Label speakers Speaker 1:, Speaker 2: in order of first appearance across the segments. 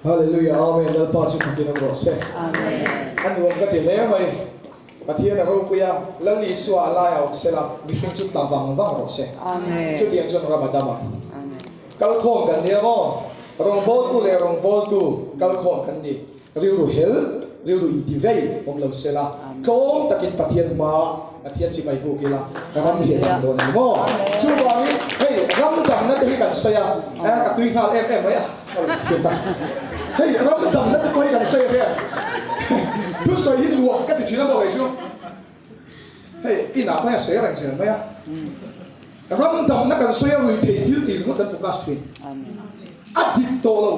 Speaker 1: Hallelujah Amen Lalpa chu fakin awm rawh se.
Speaker 2: Amen.
Speaker 1: A nuam ka ti hle mai. Pathian a ropui a, Lal Isua a lai a awm sela, mihring chu tla vang vang rawh se.
Speaker 2: Amen.
Speaker 1: Chutiang chuan ram a dam ang.
Speaker 2: Amen.
Speaker 1: Kalkhawm kan nia maw? Rawngbawltu leh rawngbawltu kalkhawm kan ni. Rilru hel, rilru intivei awm lo sela, tlawm takin Pathian hma Pathian chibai vuk ila, ram hi a dam dawn a ni maw? Chuvangin hei ram damna te hi kan sawi a, eh ka tui nghal em em mai a, ka lo hriat a, hei ram damna te pawh hi kan sawi a hriat, thusawi hi nuam ka ti thin a maw kei chu, hei inah pawh hian sawi reng zel mai a, ram damna kan sawi a ruihtheih thil tih ringawt kan focus thin, a dik tawh lo.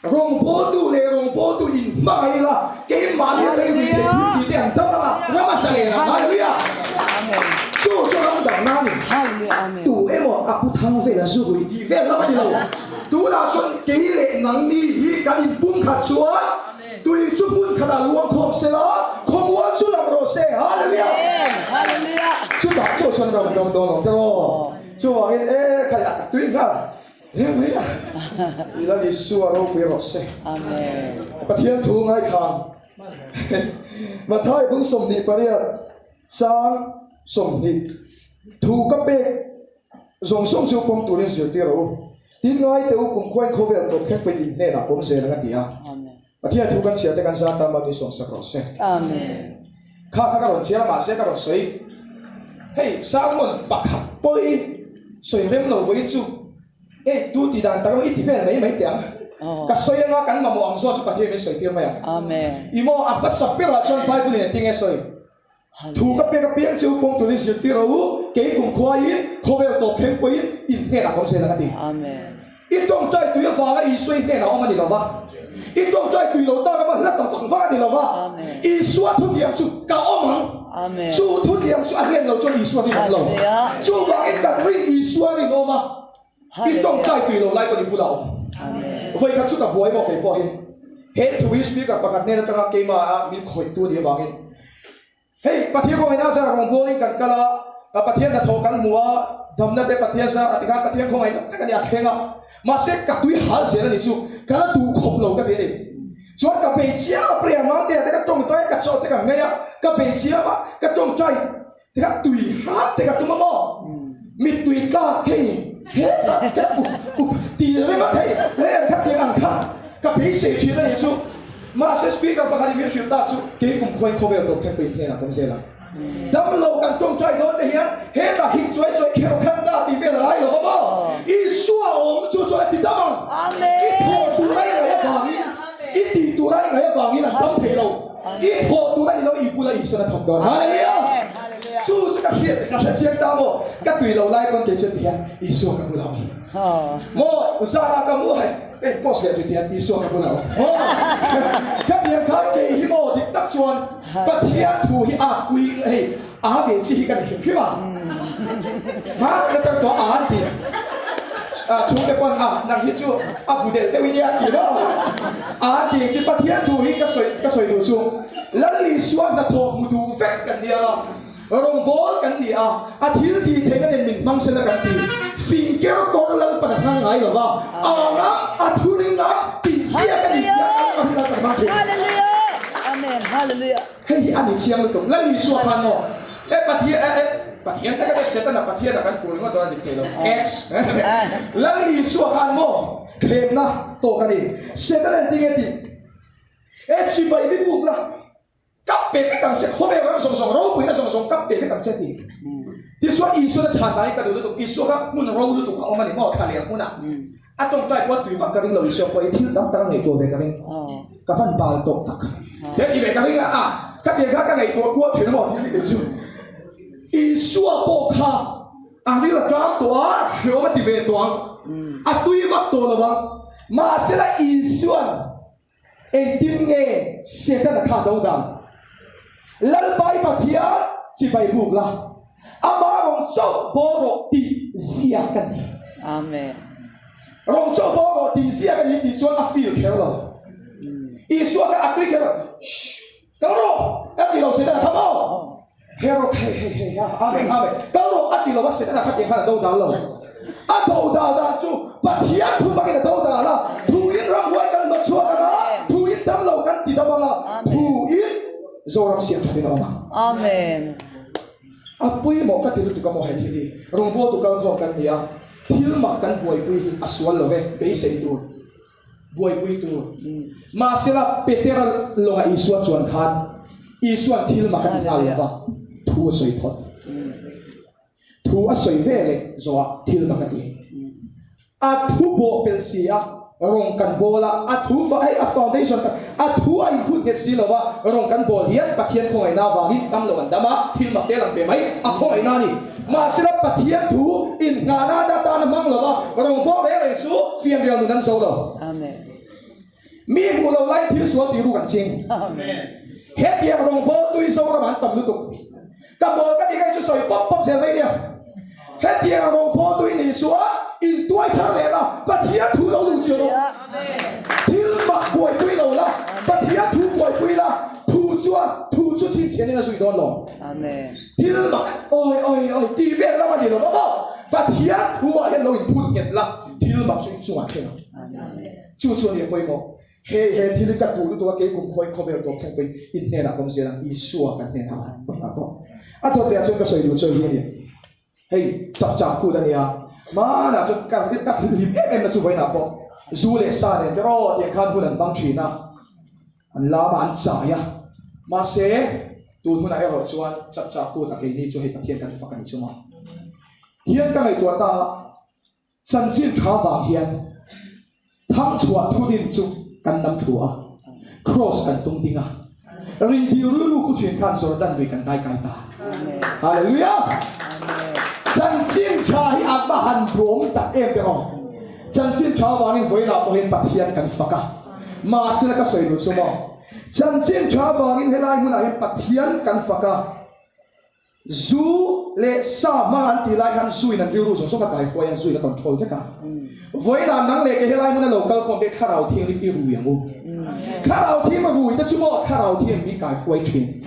Speaker 1: Rawngbawltu leh rawngbawltu in hmangaih ila, keimahni atangin ui theih thil tih te an dam anga, ram a zalen ang. Hallelujah! Chu chu ram damna a ni. Tu emaw a pu thang vel a zu rui tih vel lam a ni lo. Tunah chuan kei leh nangni hi kan inpumkhat chuan tui chu hmun khatah luang khawm sela, khawmual chu lang rawh se. Hallelujah! Chutah chu chuan ram dam dawn lo tiraw? Chuvangin e khai a tui nghal. He mai a, i la Isua ropui rawh se.
Speaker 2: Amen.
Speaker 1: Pathian thu ngaithla Mathai bung 28 chang 20 thu ka pek zawng zawng chu pawm turin zirtir rawh u. Tin ngai teh u kumkhuain khawvel tawp thleng pawhin in hnenah awm zel ang a ti a. Pathian thu kan chhiar te kan zan tan mahni sawmsak rawh se.
Speaker 2: Amen.
Speaker 1: Kha kha ka rawn chhiar a mahse ka rawn sawi. Hei sermon pakhat pawh i sawi rem lo vawiin chu hei tu tih dan tak emaw i ti vel mai mai teh ang. Ka sawi anga kan mamawh ang zawk chu Pathian min sawi tir mai ang.
Speaker 2: Amen.
Speaker 1: I maw a hmasa berah chuan Bible in engtin nge sawi? Thu ka pek apiang chu pawng turin zirtir rawh u, kei kumkhuaiin khawvel tawp thleng pawhin in hnenah ka awm zel ang a ti.
Speaker 2: Amen.
Speaker 1: I tawngtai tui avanga Isua i hnenah awm a ni lo va, i tawngtai tui lo tak ava hla ta vang vang a ni lo va, Isua thutiam chu ka awm ang.
Speaker 2: Amen.
Speaker 1: Chu thutiam chu a hnen lo chuan Isua rinawm lo.
Speaker 2: Hallelujah.
Speaker 1: Chuvangin kan rin Isua rinawm a, i tawngtai tui lo lai pawh i bulah awm.
Speaker 2: Amen.
Speaker 1: Vawikhat chu ka buai maw kei pawh hi. He thu hi speaker pakhat hnen atanga keimah min khawihtu a nih avangin Hei, Pathian khawngaihna zar rawngbawlin kan kal a, Pathian hnathawh kan hmu a, damna te Pathian zar a tikhan Pathian khawngaihna vek a ni a thleng a, mahse ka tui hal zel a ni chu, ka la duh khawp lo ka ti a ni. Chuan ka bei chiam a, prayer mang te ah te ka tawngtai a, ka chaw te ka ngei a, ka bei chiam a, ka tawngtai tikhan tui hram te ka tum a maw, mittui tlak hei hetah hetah up up ti ringawt hei prayer kha tiang ang kha ka beisei thin a ni chu. Mahse speaker pakhat in min hrilh tak chu kei kum khuain khawvel tawp thleng pawhin hnenah ka awm zel ang. Damlo kan tawngtai dawn te hian hetah hik chuai chuai kher khan ta tih vel a lai lo a maw? Isua awm chu chuan a ti dam ang. I thawh tur a i ngaih avangin, i tih tur a i ngaih avangin an dam thei lo. I thawh tur a ni lo i bula Isuan a thawk dawn. Hallelujah! Chu chu ka hriat ka hre chiang ta maw? Ka tui lo lai pawn kei chuan ti hian Isua ka bulah awm. Maw? Zara ka mu hai. Eng post leh tih hian Isua ka bulah awm. Aw! Hetiang khan kei hi maw dik tak chuan Pathian thu hi a pui hei a ve chi hi ka ni hrim hrim a. Hma ka tar tawh a an ti. Chhungte pawn a nang hi chu a bu delh deuh i nia an ti maw. A ti chi Pathian thu hi ka sawi ka sawi duh chu Lal Isua hnathawh hmu duh vek kan nia. Rawngbâwl kan ni a, a thil tih theihna nen min hmang sela kan ti. Fing ker kawr Lalpan a hmang ngai lo va, anga a thu ringa tih ziak a ni tih a kal a ringa kan hmang thin. Hei hi a ni chiang lutuk. Lal Isua khan maw, E Pathian, e, e, Pathian te ka Setana Pathian a kan pur ringawt dawn a dik thei lo. X. Lal Isua khan maw, thlemna tawk a ni. Setana engtin nge tih? E chibai mi buk la. Kap pe vek ang che, khawvel ram zawng zawng, ropuina zawng zawng kap pe vek ang che ti. Tichuan Isuan a chhan dahin ka duh lutuk, Isua kha hmun ro lutuk a awm a ni maw thla leh hmunah. A tawngtai pawh a tui vak ka ring lo Isua pawh hi thil tam tak a ngaihtuah ve ka ring. Ka van bal tawh tak. He ti ve ka ring a, a ka tiang kha ka ngaihtuah kual thin a maw thil ni chu. Isua pawh kha a ril a tang tawh a, hreawm a ti ve tawh ang. A tui vak tawh lo ang. Mahsela Isuan Engtin nge Setana kha do dan? Lalpai Pathian chibai buk la, amah rawn chauh bawr rawh tih zia ka ni.
Speaker 2: Amen.
Speaker 1: Rawn chauh bawr rawh tih zia ka ni tih chuan a feel kher lo. Isua kha a tui kher lo. Shh! Kal rawh! A ti lo Setana kha maw? He rawh hei hei hei a, Amen Amen. Kal rawh a ti lo a Setana kha tiang khan a do dan lo. A dodal dan chu Pathian thu hmangin a dodal a, thuin ramhuai kan hnawt chhuak ang a, thuin damlo kan ti dam ang a, thuin Zoram siam thatin a awm ang.
Speaker 2: Amen.
Speaker 1: A pawimawh ka ti lutuk a maw he thil hi. Rawngbawltu kalkhawm kan ni a, thil mak kan buaipui hi a sual lo ve, beisei tur, buaipui tur. Mahsela Petera lawngah Isua chuan khan Isua'n thil mak a ti nghal lo va, thu a sawi phawt. Thu a sawi ve leh zawhah thil mak a ti. A thu bawh pelh si a, rawng kan bawl a, a thu fa hei a foundation tak a thu a inphut nghet si lo va, rawng kan bawl hian Pathian khawngaihna avangin dam lo an dam a, thil mak te lang ve mai, a khawngaihna a ni. Mahsela Pathian thu inngahna atana hmang lo va, rawng bawl reng reng chu fianrial nun an zo lo.
Speaker 2: Amen.
Speaker 1: Mi hmuh lo lai thil sual tih ruk an ching. Hetiang rawngbawl tui Zoram an tam lutuk. Ka bawl ka tih kha chu sawi pawp pawp zel mai nia. Hetiang rawngbawl tui nih chuan intuai thar leh la, Pathian thu lo luh chiah rawh. Thil mak buaipui lo la, Pathian thu buaipui la, thu chuan thu chu chhinchhianin a zui dawn lo. Thil mak awi awi awi tih vel lam a ni lo maw? Pathian thu ah hian lo inphut nghet la, thil mak chu inchungah thleng ang. Chu chu a ni a pawimawh. He he thil hi ka duh lutuk a, kei kum khawiin khawvel tawp thleng pawhin in hnenah ka awm zel ang, Isua kan hnenah a awm ang bawk. A dawt leh ah chuan ka sawi duh chu hi a ni. Hei chapchar kut a nia, hmanah chuan ka ka hlim em em na chu vawiinah pawh zu leh sa nen te aw tiang khan hun an hmang thin a, an lam a an chai a, mahse tun hunah erawh chuan chapchar kut a keini chu hei Pathian kan fak a ni chunga hian ka ngaihtuah ta a. Chanchin tha vang hian thangchhuah thurin chu kan dam thu a, Kraws kan tum ding a, rindil rilru khu thin khan Jordan lui kan daikai ta. Hallelujah! Chanchin tha hi a va han duam tak em te aw. Chanchin tha vangin vawiinah pawh hian Pathian kan fak a, mahsela ka sawi duh chu maw, chanchin tha vangin helai hmunah hian Pathian kan fak a, Zu leh sa hmang an tih lai khan zu in an rilru zawng zawng a kai huai a, zu in a control vek a. Vawiinah nang leh kei helai hmun a lo kal khawm te thlarau thianghlim i rui ang u. Thlarau thianghlim a rui te chu maw thlarau thianghlim mi kai huai thin.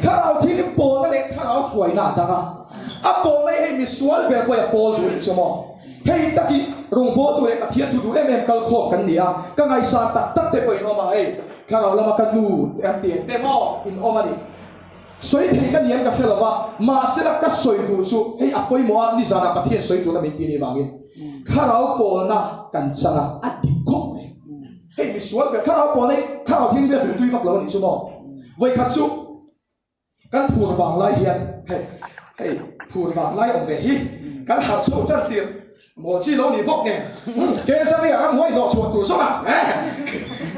Speaker 1: Thlarau thianghlim pawlna leh thlarau hruaina a dang a. A pawlna hi hei misual ber pawh hi a pawl duh a nih chu maw. Hei tak hi rawngbawltu leh Pathian thu duh em em kal khawm kan ni a, ka ngaihsan tak tak te pawh in awm a, hei thlarau lama ka nu te an ti ang te maw in awm a ni. Sawi thei ka niam ka hre lo va, mahsela ka sawi duh chu hei a pawimawh a, nizanah Pathian sawi tura min ti ni vangin thlarau pawlna kan chang a, a dik khawp mai. Hei misual ber thlarau pawlna hi thlarau thil vel duhtui vak lo a nih chu maw? Vawikhat chu kan phur vang lai hian hei hei phur vang lai awm ve hi kan harh chho tan tir Maw chi lo ni bawk nen Kesaria kan huai hlawh chhuah tur zawk a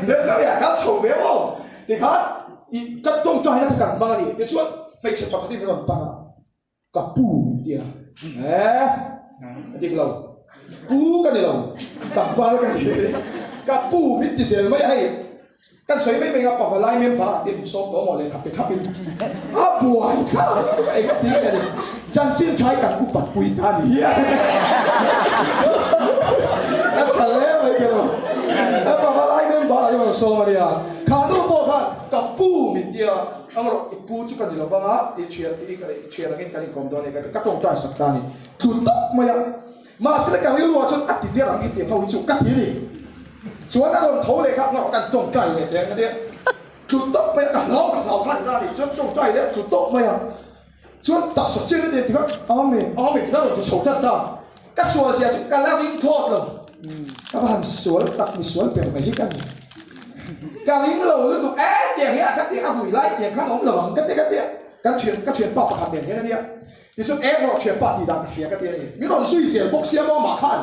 Speaker 1: Kesaria kan chho ve maw tikhan i ka tawngtaina kha kan hmang a ni tichuan hmeichhe pakhat in min rawn pan a ka pu min ti a eh a dik lo pu ka ni lo tlangval ka ni ka pu min ti zel mai a hei Kan sawi mai mai nga pavalai member ah te min sawm tawh maw lehkha pe thlap in a buai thlak lutuk a eng a ti nge ni chanchin tha hi kan upat pui ta ni hi a tha hle mai ke lo a pavalai member ah hian rawn sawm a nia kha nu pawh khan ka pu min tia ang rawh i pu chu ka ni lo vang a i thian i thian angin kan inkawm dawn a ni ka tawngtai sak ta a ni tlu tawp mai a. Mahse ka rilru ah chuan a ti der ang hetiang ho hi chu ka ti a ni. Chuan a rawn tho leh kha ngawrh kan tawngtai leh teh ang a tia. Tlu tawp mai a, ka hlau ka hlau kha a ni ta a ni. Chuan tawngtai leh a tlu tawp mai a. Chuan taksa chiang a ti tikha Amen, Amen ka rawn ti chho tan ta. Ka sual zia chu ka la ring thlawt lo. Ka va han sual tak mi sual ber mai hi ka ni. Ka ring lo lutuk e tiang hi a ka ti a hui lai tiang khan a awm lo ang ka ti ka tia. Kan thian ka thianpa pakhat nen hian a nia. Tichuan eng rawh thianpa tih dan ka hria ka ti a ni. Min rawn zui zel bawk sia maw amah khan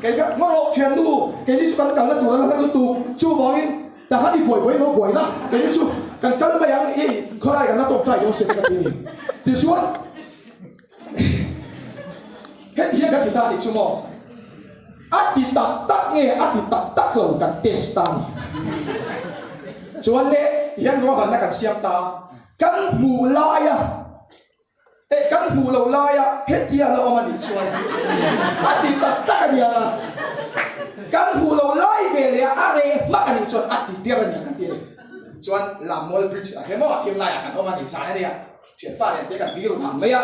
Speaker 1: kei ka ngaw rawh thiannu keini chu kan kalna tur a la hla lutuk chuvangin takhan i buai buai lo buaina keini chu kan kal mai ang i khawlai kan la tawngtai dawn sia ka ti a ni. Tichuan heti hian kan ti ta a nih chu maw a ti tak tak nge a ti tak tak lo kan test ta a ni. Chuan le tihian ruahmanna kan siam ta a kan hmuh laia Eh kan hmuh loh laia hetia la awm a nih chuan a ti tak tak a nia. Kan hmuh loh lai ve leh a a reh hmak a nih chuan a ti der a ni kan ti a ni. Chuan Lammual Bridge ah hian maw a thim laiah kan awm a ni zan a nia. Thianpa nen te kan dil ru ang mai a.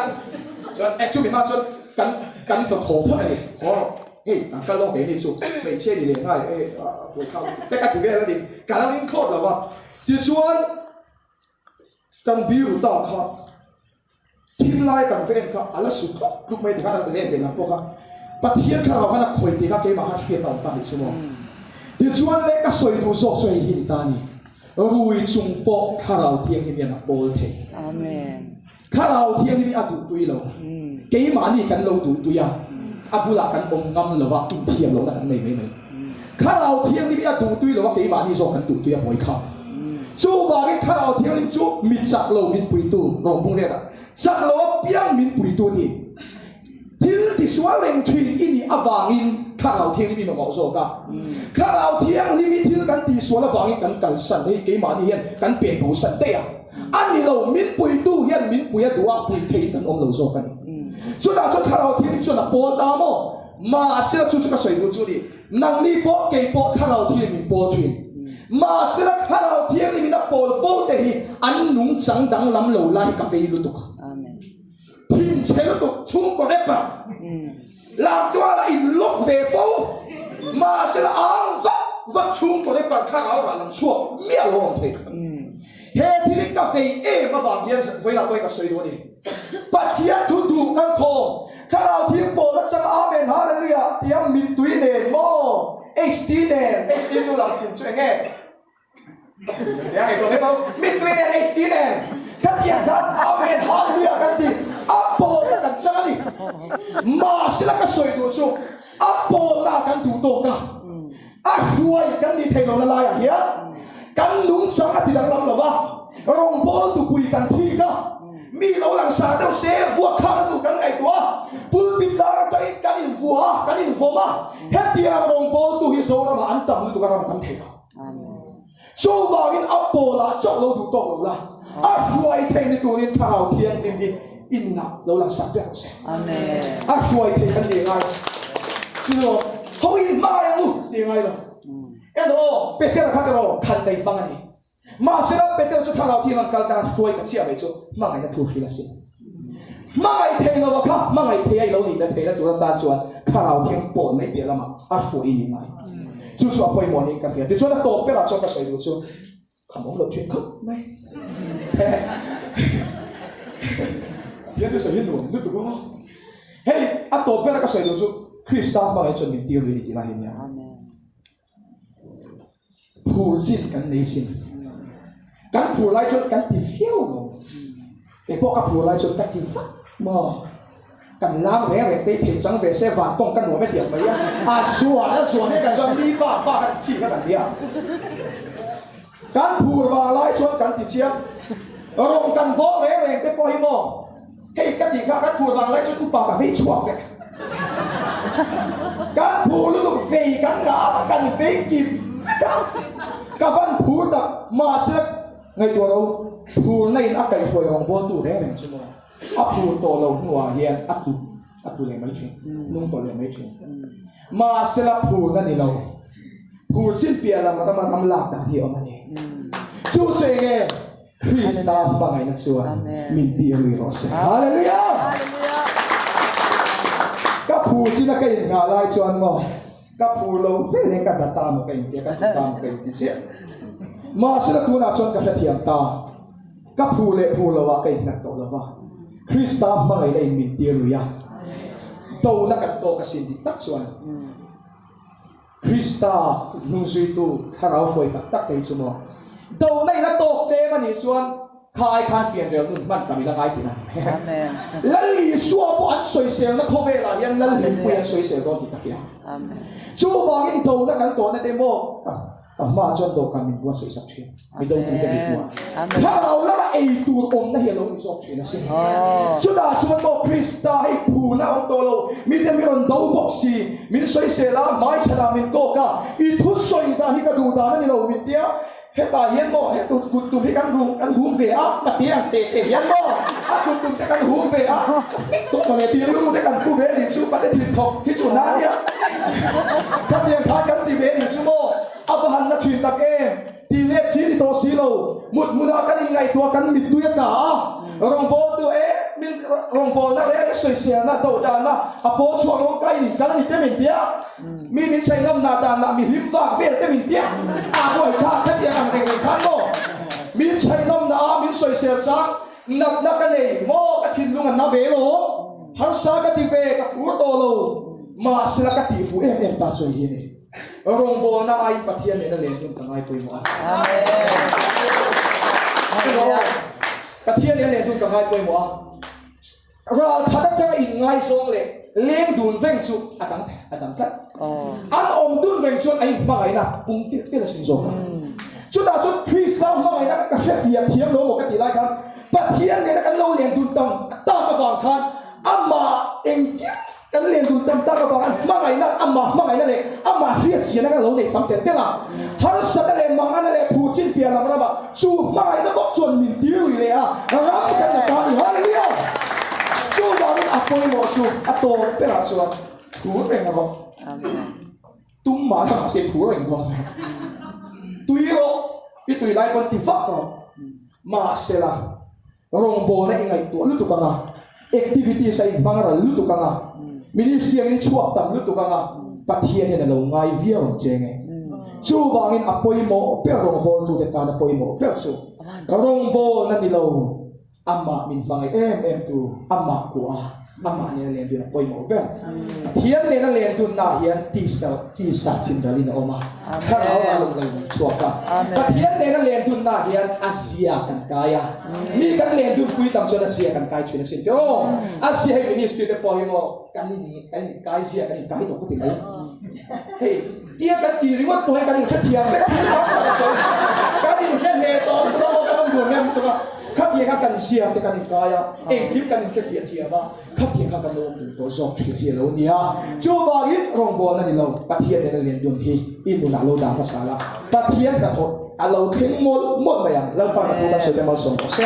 Speaker 1: Chuan eh chumi hma chuan. Kan kan hnawthaw phawt a ni. Haw rawh. Hei, kan kal dawn keini chu hmeichhia ni leh ngai hei a buaithlak lutuk vek a ti vel a ni. Ka lo inkhawt lo va. Tichuan, kan biru ta kha thim lai kan va en kha a la su tluk tluk mai tikhan a len ve lam pawh kha Pathian thlarau khan a khawih tih kha keimah khan hriat a awm ta nih chu maw. Tichuan leh ka sawi duh zawk chu hei hi ni ta a ni. Rui chung pawh thlarau thianghlim hian a pawl thei.
Speaker 2: Amen.
Speaker 1: Thlarau Thianghlim hi a duhtui lo. Keimahni kan lo duhtui a, a bulah kan awm ngam lo a, inthiam lohna kan nei mai mai. Thlarau Thianghlim hi a duhtui lo a, keimahni zawk kan duhtui a buai thlak. Chuvangin Thlarau Thianghlim chu mi chak lo min puitu, rawn bung riat a, chak lo apiang min puitu a ti. Thil tisual reng thin i nih avangin Thlarau Thianghlim i mamawh zawk a. Thlarau Thianghlim i thil kan tihsual avangin kan kalsan hei keimahni hian kan pen bosan daih a. A ni lo, min puitu hian min pui a duh a, pui theiin kan awm lo zawk a ni. Chutah chuan Thlarau Thianghlim chuan a pawl ta maw? Mahsela chu chu ka sawi duh chu a ni, nangni pawh kei pawh Thlarau Thianghlim min pawl thin. Mahsela Thlarau Thianghlim in a pawl fo te hi an nungchang danglam lo lai hi ka vei lutuk. Thinchhe lutuk chhungkaw rapper Lamtuala in lock ve fo mahsela ang vak vak chhungkaw rapper thlarau rah lang chhuak miah lo awm thei. He thil hi ka vei em avang hian vawilah pawhin ka sawi duh a ni. Pathian thu duh kal khawm thlarau thil pawl atanga Amen Hallelujah tia mittui nen maw HT nen HT chu lamtum chu enge? Mittui nen HT nen khatiang khan Amen Hallelujah kan ti a pawlna kan chang a ni. Mahsela ka sawi duh chu a pawlna kan duh tawk a, a hruai kan nih theih lohna laiah hian kan nungchang a ti danglam lo va, rawngbawl tupui kan thik a, mi lo langsar deuh se vuak thlakna tur kan ngaihtuah a, pulpit lar atangin kan invuah a, kan invawm a, hetiang rawngbawltu hi Zoramah an tam lutuk a ram a tam thei lo. Chuvangin a pawlah chauh lo duh tawk lo la, a hruai thei ni turin Thlarau Thianghlim hi inah lo lang sak ber rawh se. A hruai thei kan ni ngai chu ho i hmangai ang u ti ngai lo. En aw, Petera kha erawh khan nei hmang a ni. Mahsela Petera chu Thlarau Thianghlim an kal tlang a hruai ta chiah mai chu hmangaihna thu hril a si. Hmangaih thei lo a kha hmangaih thei a i lo nihna theihna tur atan chuan Thlarau Thiang pawl mai piah lamah a hruai i ni ngai. Chu chu a pawimawh niin ka hria. Tichuan a tawp berah chuan ka sawi duh chu kham awm lo thin khawp mai. Pathian chu sawi hi nuam lutuk ang aw. Hei a tawp berah ka sawi duh chu Krista hmangaih chuan min tir lui ni tih lai hi nia. Phur chin kan nei sin. Kan phur lai chuan kan ti viau lo. Kei pawh ka phur lai chuan ka ti vak maw. Kan lam reng reng te thei chang ve se van tawng ka nuam e tiang mai a. A zuan a zuan he kan chuan mi bak bak a chi kha kan nia. Kan phur vang lai chuan kan ti chiang. Rawng kan bawk reng reng te pawh hi maw. Hei ka tih kha kan phur vang lai chuan upa ka vei chhuak vek. Kan phur lutuk vei kan ngah a, kan vei kip vek a. Ka van phur tak, mahse ngaihtuah ro phurna in a kaihhruai rawngbawltu reng reng chu maw a phur tawh lo hnuah hian a tlu a tlu leh mai thin, nung tawh leh mai thin. Mahsela phurna ni lo, phur chin piah lam rama ram lak dan hi a awm a ni. Chu chu eng nge? Krista hmangaihna chuan min ti lui rawh se. Hallelujah! Ka phur china ka innghah lai chuan maw ka phur lo vel e ka data maw ka inti a, ka tuta maw ka inti chiah. Mahsela tunah chuan ka hrethiam ta. Ka phur leh phur lo ah ka innghat tawh lo va. Krista hmangaihna in min tir lui a. Dona kan tawk asin dik tak chuan. Krista hnungzuitu thlarau hruai tak tak te hi chu maw dona ila tawk tlem a nih chuan kha ai khan fianrel nun hman tam ila ngai tih a ni. Lal Isua pawh an sawiselna khawvelah hian Lal Hlimpuii an sawisel dawn tih ka hria. Chuvangin dona kan tawhna te maw Ka hma chuan dawhkan min buatsaih sak thin. Mi dotute mit hmuh a. Thlarau lama ei tur awmna hi a lo ni zawk thin asin. Chutah chuan maw Krista hei phurna a awm tawh lo, mite mi rawn do bawk si, min sawisel a, hmaichhanah min kawk a, i thusawi dan hi ka duh dan a ni lo min tia, hetah hian maw he kut tum hi kan rum kan hum ve a, ka ti ang teh teh hian maw a kut tum te kan hum ve a, ka hnek tawh mawle tih rilru te kan pu ve a nih chu, pate thin thawk hi chu na a nia. Khatiang khan kan ti ve a nih chu maw. A va han na thin tak em? Ti leh chi ni tawh si lo. Mut hmunah kan inngaihtuah kan mittui a tla a, rawngbawltu e min Rawngbawlna reng reng sawiselna, dodalna a pawl chhuak rawng kai ni kal a ni te min tia. Mi min chei ngamna danah mi hlim vak vel te min tia. A buai thlak khatiang ang reng reng khan maw? Min chei ngamna a min sawisel chang natna ka nei maw? Ka thinlung a na ve lawm. Harsa ka ti ve, ka phur tawh lo. Mahsela ka tih fuh em em ta chu hei hi a ni. Rawngbawlna aiin Pathian nena len hun ka ngai pawimawh a. Pathian nena len hun ka ngai pawimawh a. Ral khat atanga inngaizawng leh leng dun reng chu a dang a dang tlat. An awm dun reng chuan a inhmangaihna pung tirh tirh a sin zawk a. Chutah chuan Krista hmangaihna ka hre fiah thiam lo maw ka tih lai khan Pathian nena kan lo len dun tam tak avang khan amah engkim Kan len dun tam tak avanga hmangaihna, amah hmangaihna leh amah hriatchianna kan lo nei tam telh telh a. Harsatna leh mangana leh phu chin piah lam ramah chu hmangaihna bawk chuan min tir lui leh a, ram kan la ta a ni. Hallelujah! Chuvangin a pawimawh chu a tawp berah chuan thu reng rawh. Tum mah la mahse thu reng dawn lo. Tui rawh, i tui lai pawn ti vak rawh. Mahsela. Rawngbawlna i ngaihtuah lutuk ang a, activities a inhmang ral lutuk ang a, ministry angin i chhuak tam lutuk ang a, Pathian hian a lo ngai viau ang che nge. Chuvangin a pawimawh ber rawngbawltute tana pawimawh ber chu rawngbawlna ni lo, amah min hmangaih em em tu, amah kuah a, amah nena len dun a pawimawh ber. Pathian nena len dunnaah hian tisa tisa chinralin a awm a, thlarau a rawn lo chhuak a. Pathian nena len dunnaah hian a zia kan kai a, mi kan len dunpui tam chuan a zia kan kai thin asin tiraw? A zia hei ministry te pawh hi maw kan kan inkai zia kan inkai tawh ka ti mai. Hei tia kan ti ringawt pawh hi kan inhrethiam vek thil tam tak a sawi. Kan inhre hle tawh lutuk a maw kan awm dun em lutuk a, khatiang kha kan zia te kan inkai a, engkim kan inhrefiah thiam a. Khatiang kha kan lo awm dun tawh zawk thin hi a lo nia. Chuvangin rawngbawlna ni lo, Pathian nena lian dun hi i nunah lo dah hmasa la, Pathian hnathawh a lo thleng mawlh mawlh mai ang. Lalpa hnathawh kan sawi te malsawm rawh se.